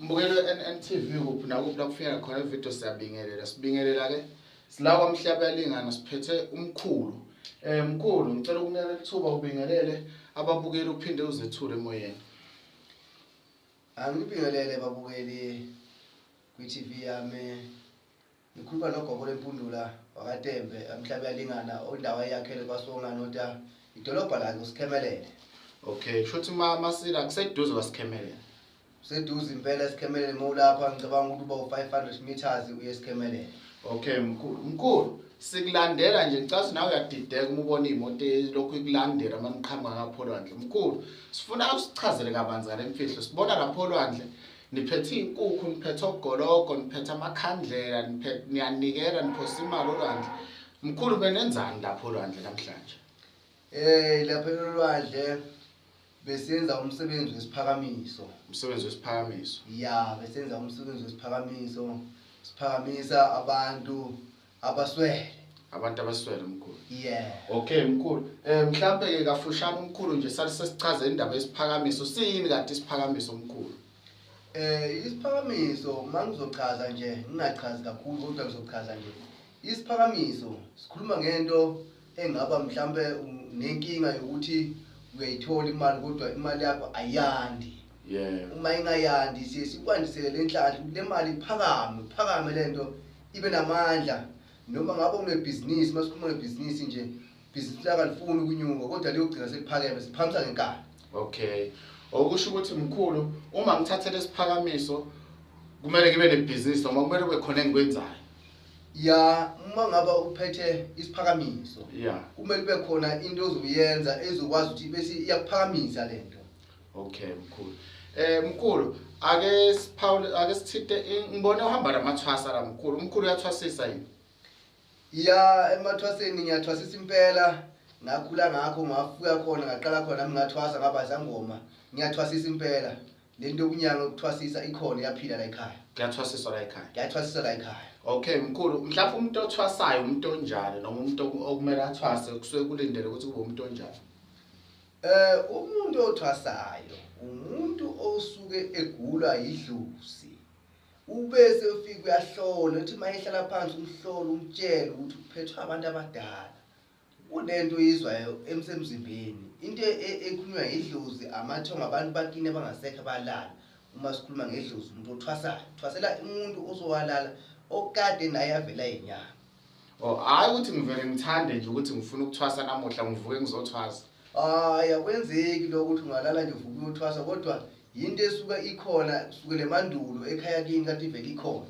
Mbukelo NNTV kuphi nakuphi la kufika khona ivideo siyabingelela. Sibingelela ke sila kwaMhlaba yalingana siphethe umkhulu. Mkhulu ngicela ukunika lethuba ubingelele ababukeli uphinde uzethule emoyeni. Angibingelele babukeli kwi-TV yami. Ngikhuluma noGogo Lempundula wakaTembe emhlaba yalingana ondawo eyakhele kwaSonga nota idolobha lakhe uSikhemelele. Okay, kusho masila kuseduze kwaSikhemelele. Seduze impela eSikhemelele mawulapha ngicabanga ukuthi uba u500 meters uye eSikhemelele. Okay mkhulu. Mkhulu sikulandela nje ngicabanga nawe uyadideka uma ubona imoto lokhu ikulandela uma niqhamuka ngapho olwandle. Mkhulu sifuna usichazele kabanzi ngale mfihlo. Sibona lapho olwandle niphethe izinkukhu, niphethe ogologo, niphethe amakhandlela, niphethe niyanikela niphosa imali olwandle. Mkhulu benenzani lapho olwandle namhlanje? Lapha elwandle besenza umsebenzi wesiphakamiso. Umsebenzi wesiphakamiso. Ya, besenza umsebenzi wesiphakamiso. Siphakamisa abantu abaswele. Abantu abaswele mkhulu. Yeah. Okay mkhulu. Mhlambe ke kafushane umkhulu nje salise sichaze indaba yesiphakamiso. Siyini kanti isiphakamiso mkhulu? Isiphakamiso mangizochaza nje, ngingachazi kakhulu kodwa ngizochaza nje. Isiphakamiso sikhuluma ngento engaba mhlambe nenkinga yokuthi uyayithola imali kodwa imali yakho ayandi. Yeah. Uma ingayandi siye sikwandisele lenhlanhla ukuthi le mali iphakame, iphakame lento ibe namandla. Noma ngabe unebhizinisi, masikhuluma ngebhizinisi nje, ibhizinisi lakho alifuni ukunyuka kodwa liyogcina seliphakeme, siphakamisa ngenkani. Okay. Okusho ukuthi mkhulu uma ngithathe lesiphakamiso kumele ngibe nebhizinisi noma kumele kube khona engikwenzayo. Ya, uma ngaba uphethe isiphakamiso Yeah. kumele kube khona into ozoyenza ezokwazi ukuthi bese iyakuphakamisa lento. Okay mkhulu. Mkhulu ake siphawule ake sithinte ngibone uhamba namathwasa la mkhulu. Umkhulu uyathwasisa yini? Ya, emathwaseni ngiyathwasisa impela. Ngakhula ngakho ngafika khona ngaqala khona nami ngathwasa ngaba isangoma. Ngiyathwasisa impela. Lento yokunyanga ukuthwasisa ikhona iyaphila la ekhaya. Kuyathwasiswa la ekhaya. Kuyathwasisa la ekhaya. Okay mkhulu, mhlawumbe umuntu othwasayo umuntu onjani noma umuntu okumele athwase kusuke kulindele ukuthi kube umuntu onjani? Umuntu othwasayo umuntu osuke egulwa yidlozi. Ubese ufika uyahlola uthi mayehlala phansi umhlola umtshela ukuthi uphethwe abantu abadala. Kunento oyizwayo emsemzimbeni. Into ekhulunywa yidlozi amathongo abantu bakini abangasekho abalala. Uma sikhuluma ngedlozi umuntu othwasayo, thwasela umuntu osowalala okade naye avela inyama. Oh, hayi ukuthi ngivele ngithande nje ukuthi ngifuna ukuthwasa namuhla ngivuke ngizothwasa. Hayi akwenzeki lokho ukuthi ungalala nje uvuke uyothwasa kodwa yinto esuka ikhona kusukela emandulo ekhaya kini kade ivele ikhona.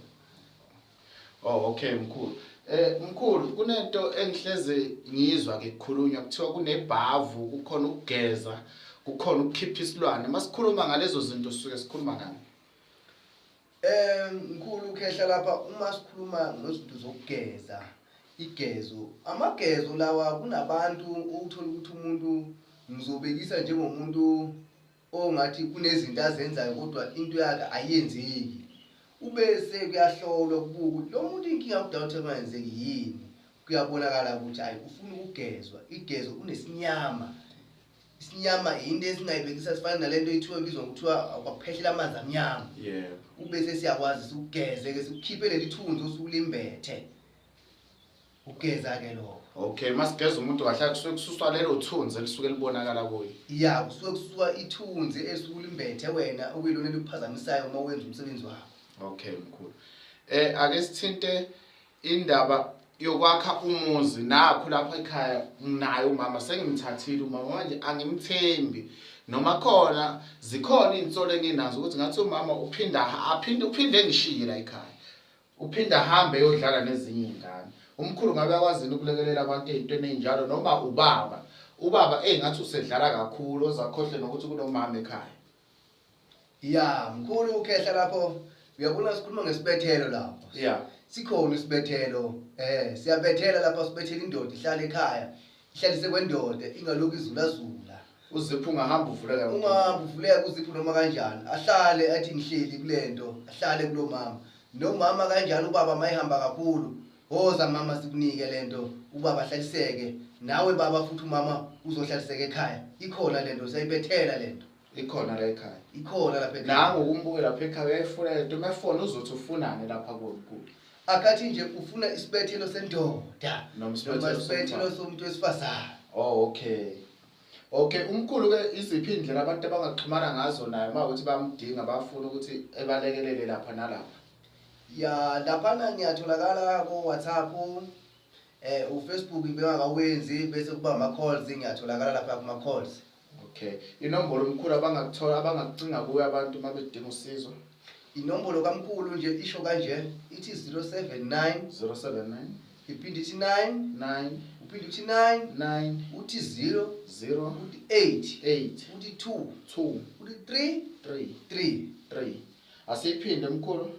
Oh okay mkhulu. Mkhulu kunento engihleze ngizwa ke kukhulunywa kuthiwa kunebhavu, kukhona ukugeza, kukhona ukukhipha isilwane. Masikhuluma ngalezo zinto sisuke sikhuluma ngani? Mkhulu ukhehla lapha uma sikhuluma ngezinto zokugeza, igezo, amagezo lawa kunabantu uthola ukuthi umuntu ngizobekisa njengomuntu ongathi kunezinto azenzayo kodwa into yakhe ayenzeki. Ubese kuyahlolwa kubuka ukuthi lo muntu inkinga kudala ukuthi kungenzeki yini. Kuyabonakala ukuthi hayi ufuna ukugezwa, igezo unesinyama. Isinyama into esingayibekisa sifana nalento ethiwa ibizwa ngokuthiwa kwakuphehlela amanzi amnyama. Yebo. Ubese siyakwazi sikugeze ke sikukhiphe leli thunzi osukulimbethe. Ugeza ke lokho. Okay, masigeza umuntu kahle kusuke kususwa lelo thunzi elisuke libonakala kuye. Ya, kusuke kusuka ithunzi esukulimbethe wena okuyilona elikuphazamisayo uma wenza umsebenzi wakho. Okay mkhulu. Ake sithinte indaba yokwakha umuzi nakho lapha ekhaya nginayo umama sengimthathile umama manje angimthembi noma khona zikhona izinsolo enginazo ukuthi ngathi umama uphinda aphinde uphinde ngishiye la ekhaya. Uphinda ahambe eyodlala nezinye izingane. Umkhulu ngabe akwazini ukulekelela abantu ezintweni ezinjalo noma ubaba. Ubaba engathi usedlala kakhulu ozakhohle nokuthi kunomama ekhaya. Ya, mkhulu ukhehla lapho uyabona sikhuluma ngesibethelo lapho. Yeah. Sikhona isibethelo. Siyabethela lapha sibethela indoda ihlale ekhaya. Ihlalise kwendoda ingalokhu izulazula. Uziphu ungahamba uvuleka. Ungahamba uvuleka uziphu noma kanjani. Ahlale athi ngihleli kulento, ahlale kulomama. Nomama kanjalo ubaba mayihamba kakhulu. Woza mama sikunike lento, ubaba ahlaliseke. Nawe baba futhi umama uzohlaliseka ekhaya. Ikhona lento siyayibethela lento. Ikhona la ekhaya. Ikhona lapha ekhaya. Nangu ukumbuke lapha ekhaya uyayifuna lento, uma efona uzothi ufunani lapha komkhulu. Akathi nje ufuna isibethelo sendoda Noma noma isibethelo isibethelo somfana. somuntu wesifazane. Oh, okay. Okay, umkhulu ke iziphi indlela abantu abangaxhumana ngazo naye uma ukuthi bayamdinga bafuna ukuthi ebalekelele lapha nalapha? Ya, laphana ngiyatholakala ko-WhatsApp, uFacebook bengakawenzi, bese kuba ama-calls, ngiyatholakala lapha kuma-calls. Okay. Inombolo umkhulu abangakuthola, abangakucinga kuyo abantu uma bedinga usizo? Inombolo kamkhulu nje isho kanje, ithi 079 079 iphinde ithi 9 9 uphinde uthi 9 9 uthi 0 0 uthi 8 8 uthi 2 2 uthi 3 3 3. 3. Asiyiphinde mkhulu.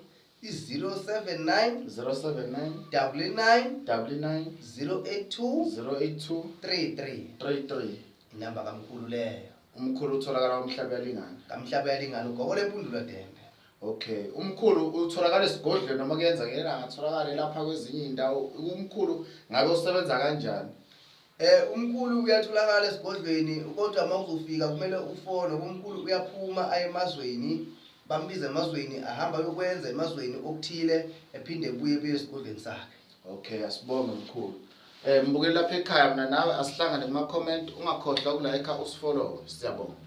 I-079 079 99 99 082 082 33. 33. Inamba kamkhulu leyo. Umkhulu utholakala umhlaba yalingana. Kamhlaba yalingana, ugogo lempundulo dembe. Okay, umkhulu utholakala esigodlweni noma kuyenzakela angatholakala lapha kwezinye iy'ndawo? Umkhulu ngabe usebenza kanjani? Umkhulu uyatholakala esigodlweni, kodwa uma uzofika kumele ufone. Umkhulu uyaphuma aye emazweni, bambiza emazweni, ahamba ayokwenza emazweni okuthile, ephinde ebuye ebuye esigodlweni sakhe. Okay, asibonge mkhulu. Mbukeli lapha ekhaya, mina nawe asihlangane kuma comment, ungakhohlwa ukulike, usifollow. Siyabonga.